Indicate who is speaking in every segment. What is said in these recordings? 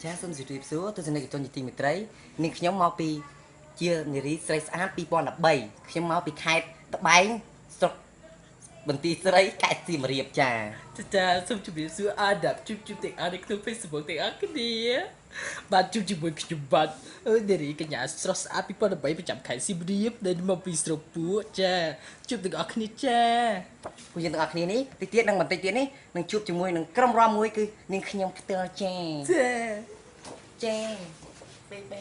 Speaker 1: ចាសូមជម្រាបសួរទស្សនិកជនជាទីមេត្រីនាងខ្ញុំមកពីជានារីស្រីស្អាត2013ខ្ញុំមកពីខេត្តត្បែងស្រុកបន្ទាយស្រីខេត្តសៀមរាបចា
Speaker 2: ចាសូមជម្រាបសួរអាដាប់ជួបជួបទាំងអស់នៅក្នុង Facebook ទាំងអស់គ្នាបាទជួបជាមួយខ្ញុំបាទអើនារីកញ្ញាស្រស់ស្អាត2013ប្រចាំខេត្តសៀមរាបដែលមកពីស្រុកពួកចាជួបទាំងអស់គ្នាចា
Speaker 1: ពួកយើងទាំងអស់គ្នានេះតិចទៀតនឹងបន្តិចទៀតនេះនឹងជួបជាមួយនឹងក្រុមរំមួយគឺនាងខ្ញុំផ្ទាល់ចា
Speaker 2: ចា
Speaker 1: ចាបេបេ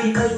Speaker 3: ពីបី